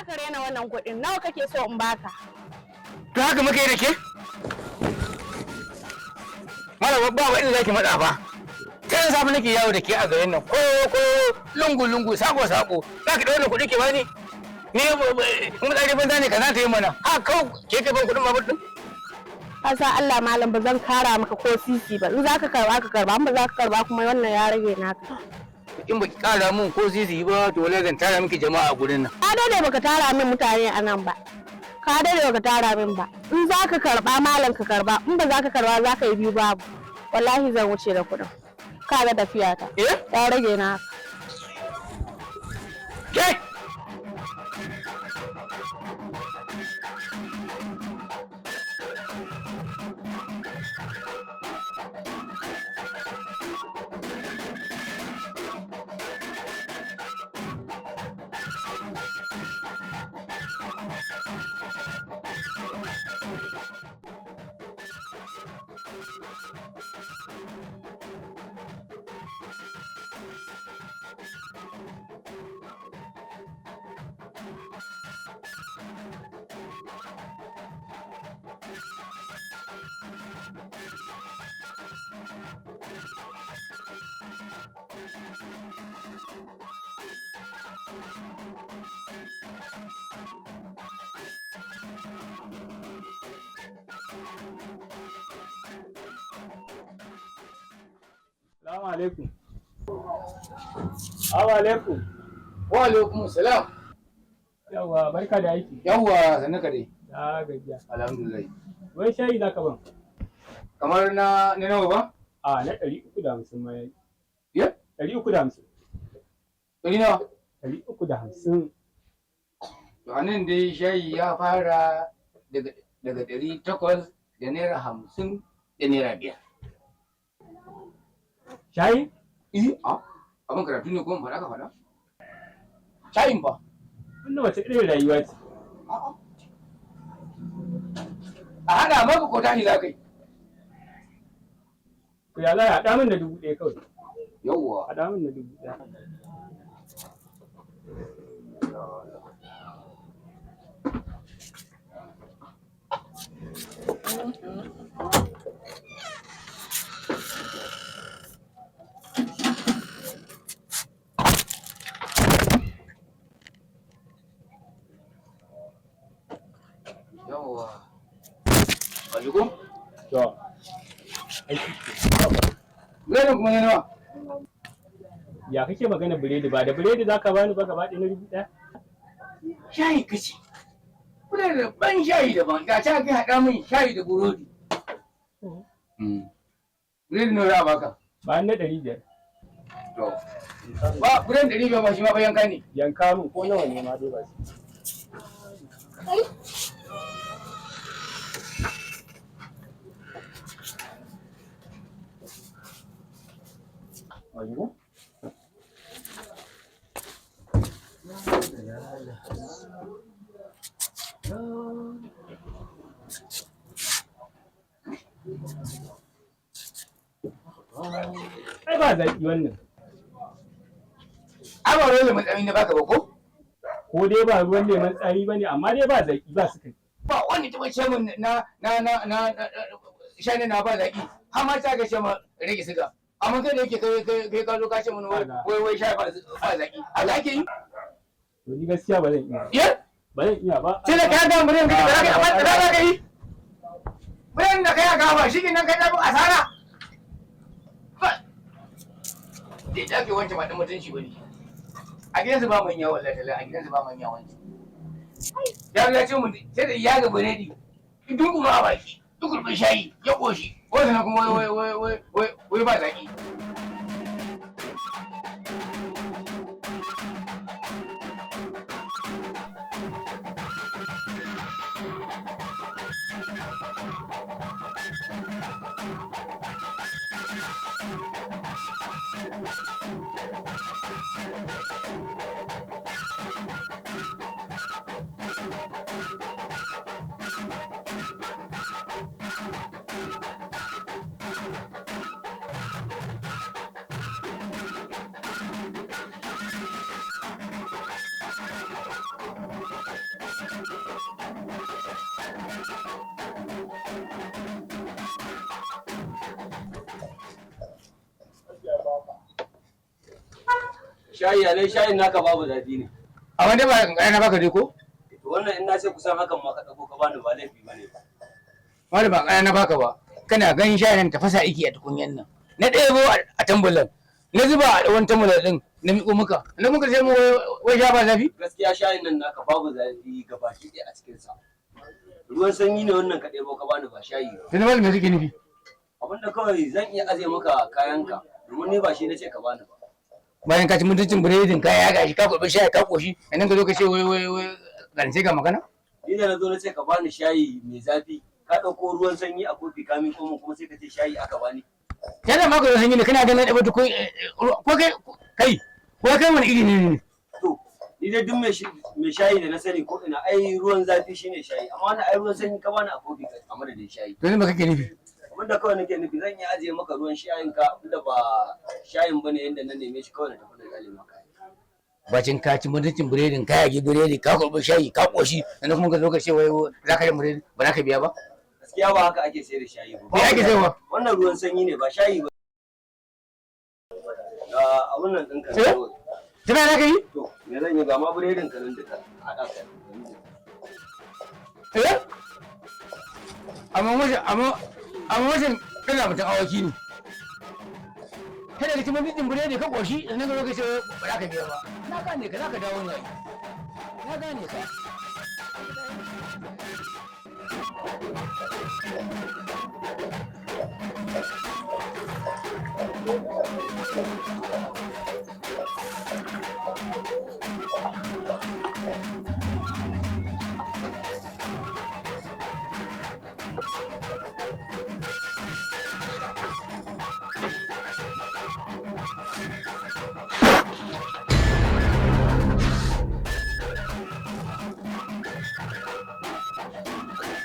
Za ka rena wannan kuɗin, nawa kake so in baka? To haka muka yi da ke? Malama, ba wa inda zaki matsa fa. Tun safe nake yawo da ke a garin nan, ko ko lungu lungu, sako sako. Za ki ɗaura kuɗi ke bani? Ni in tsari banza ne ka za ta yi mana. Ha kawai ke ka ban kuɗin babur ɗin? Ka san Allah, malam, ba zan kara maka ko sisi ba. In za ka karba, ka karba, in ba za ka karba kuma, wannan ya rage naka. In baki kara mun ko sisi ba, to wallahi zan tara miki jama'a a gurin nan. Ka dade baka tara min mutane a nan ba. Ka dade baka tara min ba. In za ka karba, malam, ka karba, in ba za ka karba, za ka yi biyu babu. Wallahi zan wuce da kuɗin. Ka ga tafiya ta. Eh? Ya rage naka. Ke! Salamu alaikum. Salamu alaikum. Wa alaikum salam. Yawwa, barka da aiki. Yawwa, sannu ka dai. Na gajiya. Alhamdulillah. Wai shayi za ka ban? Kamar na nawa ba? A na 350 ma yayi. Ye? 350. Ɗari nawa? 350. To anan dai shayi ya fara daga 850 da naira 5. Shayi? Eh, a abin karatu ne ko in faɗa ka faɗa? Shayin ba. Wannan wace irin rayuwa ce? A haɗa maka ko tashi za ka yi? To ya za a haɗa min da 1000 kawai. Yawwa. Haɗa min da 1000. Yawwa. Alaikum. To. Aiki. Biredin kuma ne nawa? Ya kake magana biredi, ba da biredi za ka bani ba gaba ɗaya na 1000? Shayi kace. Biredi daban, shayi daban. Ga ta kai haɗa min shayi da burodi. Biredi nawa za a baka? Ba na 500. To. Ba biredin 500 ba, shi ma fa yanka ne. Yanka min ko nawa ne ma dai ba shi. Alaikum. Ai ba zaƙi wannan. Ai ba ruwan lemon tsami na baka ba ko? Ko dai ba ruwan lemon tsami ba ne, amma dai ba zaƙi, ba sukari. Ba wanda taɓa ce min na shani na ba zaƙi. Har ma ta ga ce ma rage siga. Amma kai da yake kai ka zo ka ce min wai wai wai sha ba zaƙi. A zaƙi yi? To ni gaskiya ba zan iya. Ye? Ba zan iya ba. Sai da ka ga muryar ka ba za ka yi amma za ka yi. Muryar da kai ga ba shi nan kai da asara. Ba. Dai da ke wancan ba dan mutunci bane. A gidansu ba manya, wallahi tallahi a gidansu ba manya wancan. Ya ce mun sai da ya ga biredi. Duk kuma a baki. Duk rubin shayi ya koshi. Wai kuma wai wai wai wai wai ba zaki. Shayi ne, shayin naka babu zafi ne. A wanda ba kankara na baka dai ko? To wannan in na ce kusan hakan ma ka ɗauko ka bani ba laifi bane ba. Wani ba kankara na baka ba. Kana ganin shayin nan tafasa iki a tukunyan nan. Na ɗebo a tambulan. Na zuba a wani tambulan ɗin na miƙo maka. Na muka sai mu wai sha ba zafi? Gaskiya shayin nan naka babu zafi gabaki ɗaya a cikin sa. Ruwan sanyi ne wannan ka ɗebo ka bani ba shayi ba. Sai na malam me kake nufi? Abinda kawai zan iya aje maka kayanka domin ni ba shi na ce ka bani ba. Bayan ka ci mutuncin biredin ka ya gashi ka kurɓi shayi ka ƙoshi sannan ka zo ka ce wai wai wai garance ga magana? Ni da na zo na ce ka bani shayi mai zafi ka ɗauko ruwan sanyi a kofi ka miƙo min kuma sai ka ce shayi aka bani. Yana maka ruwan sanyi ne kana ganin ɗaba tukun ko kai kai ko kai wani iri ne ne? To ni dai duk mai shayi da na sani ko ina ai ruwan zafi shine shayi amma wannan ai ruwan sanyi ka bani a kofi a madadin shayi. To ne me kake nufi? Abinda kawai nake nufi zan iya ajiye maka ruwan shayin ka abinda ba shayin bane yanda na neme shi kawai na tafi na kyale maka. Bacin ka ci mutuncin biredin ka yage biredi ka kurɓi shayi ka ƙoshi sannan kuma ka zo ka ce wai za ka yi biredi ba za ka biya ba? Gaskiya ba haka ake sayar da shayi ba. Me ake sayarwa? Wannan ruwan sanyi ne ba shayi ba. Ga abun nan ɗinka ne Eh? kawai. Tana za ka yi? To me zan yi ga ma biredin ka nan duka haɗa ka. Eh? Amma wajen amma amma wajen kana mutum awaki ne. Kada ka ci mutuncin biredi ka ƙoshi sannan ka zo ka ce ba za ka biya ba. Na gane ka za ka dawo ne. Na gane ka.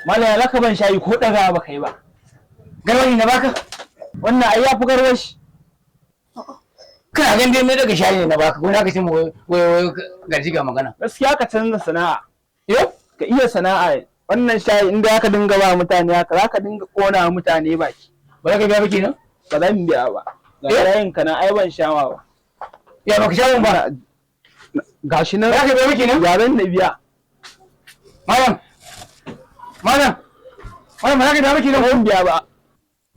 Malam ya zaka ban shayi ko ɗaga ba kai ba. Garwashi na baka? Wannan ai yafi garwashi. Kana ganin dai na daga shayi ne na baka ko na ka ce mu wai wai garji ga magana. Gaskiya ka canza sana'a. Yo? Ka iya sana'a. Wannan shayi inda aka dinga ba mutane haka za ka dinga ƙona mutane baki. Ba za ka biya ba kenan? Ba zan biya ba. Ga Eh? shayin ka na ai ban sha ma ba. Ya baka sha mun ba. Gashi nan Ba za ka biya ba kenan? ya zan na biya. Malam. Malam. Malam ba za ka biya ba kenan? Ba zan biya ba.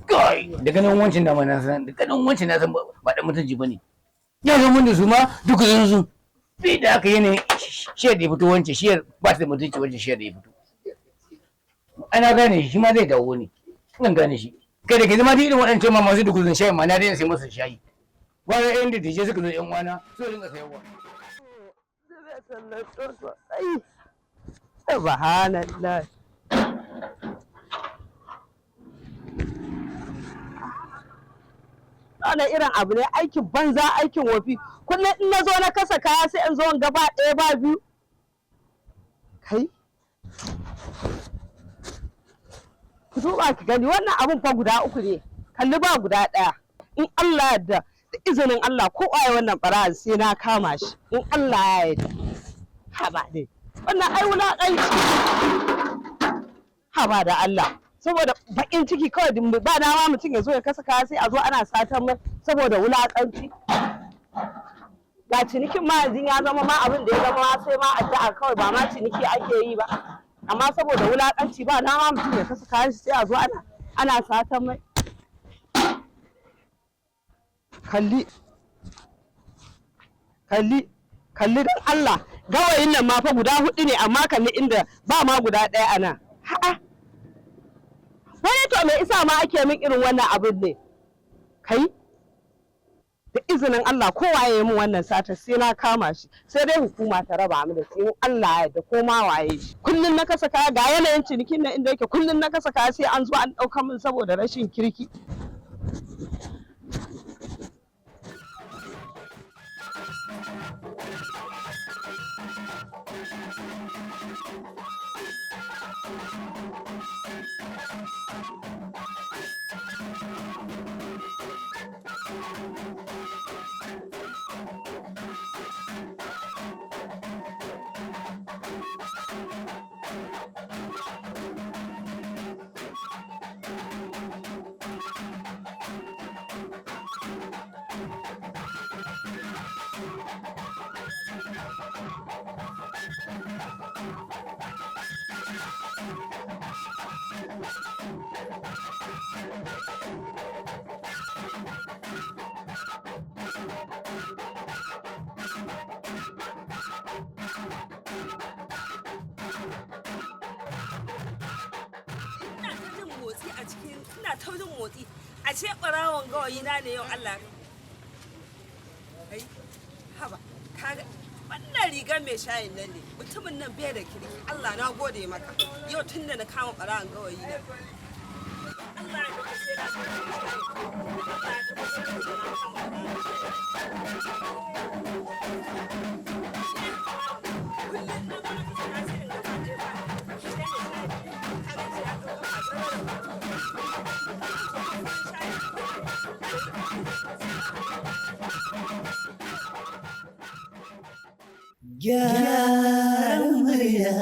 Kai, da ganin wancin da na san, da ganin wancin na san ba dan mutunci bane. Ya zo mun da su ma duka sun su. Bi da aka yi ne shiyar da ya fito wancan shiyar ba ta da mutunci wancan shiyar da ya fito. Ana gane shi shi ma zai dawo ne. Ina gane shi. Kai da ke zama duk irin waɗancan ma masu dukuzun shayi ma na daina sai musu shayi. Gwara yan da dije suka zo yan uwana su rinka sayarwa. Subhanallah. Wannan irin abu ne aikin banza aikin wofi. Kullum in na zo na kasa kaya sai in zo in gaba ɗaya ba biyu. Kai? Ku duba ki gani wannan abun fa guda uku ne. Kalli ba guda ɗaya. In Allah ya yarda da izinin Allah ko waye wannan ɓarawan sai na kama shi. In Allah ya yarda. Haba dai. Wannan ai wulaƙanci. Haba da Allah. Saboda baƙin ciki kawai dimbi ba dama mutum ya zo ya kasa kaya sai a zo ana satan mai saboda wulaƙanci. Ga cinikin ma yanzu ya zama ma abin da ya zama ma sai ma addu'a kawai ba ma ciniki ake yi ba. Amma saboda wulaƙanci ba dama mutum ya kasa kayan shi sai a zo ana ana satan mai. Kalli. Kalli. Kalli don Allah gawayin nan ma fa guda hudu ne amma kalli inda ba ma guda ɗaya a nan. Ha'a. Wani to me isa ma ake min irin wannan abin ne? Kai? Da izinin Allah kowa ya yi min wannan sata sai na kama shi sai dai hukuma ta raba mu da shi in Allah ya yarda ko ma waye shi. Kullum na kasa kaya ga yanayin cinikin nan inda yake kullum na kasa kaya sai an zo an ɗauka min saboda rashin kirki. Ina ta jin motsi a cikin, ina ta jin motsi. A ce ɓarawon gawayi na ne yau. Allah kai, haba, kaga wannan rigar mai shayin nan ne. Mutumin nan bai da kirki. Allah na gode maka yau tun da na kama ɓarawon gawayi na. Allah ya tafi sai na ga mai shayin. Allah ya tafi sai na kama ɓarawon shayin. Kullum na zo na fita na sai in ga ba ɗaya ba sai mai shayi ka gan shi ya ɗau ƙafa tsawon. Gyaran murya.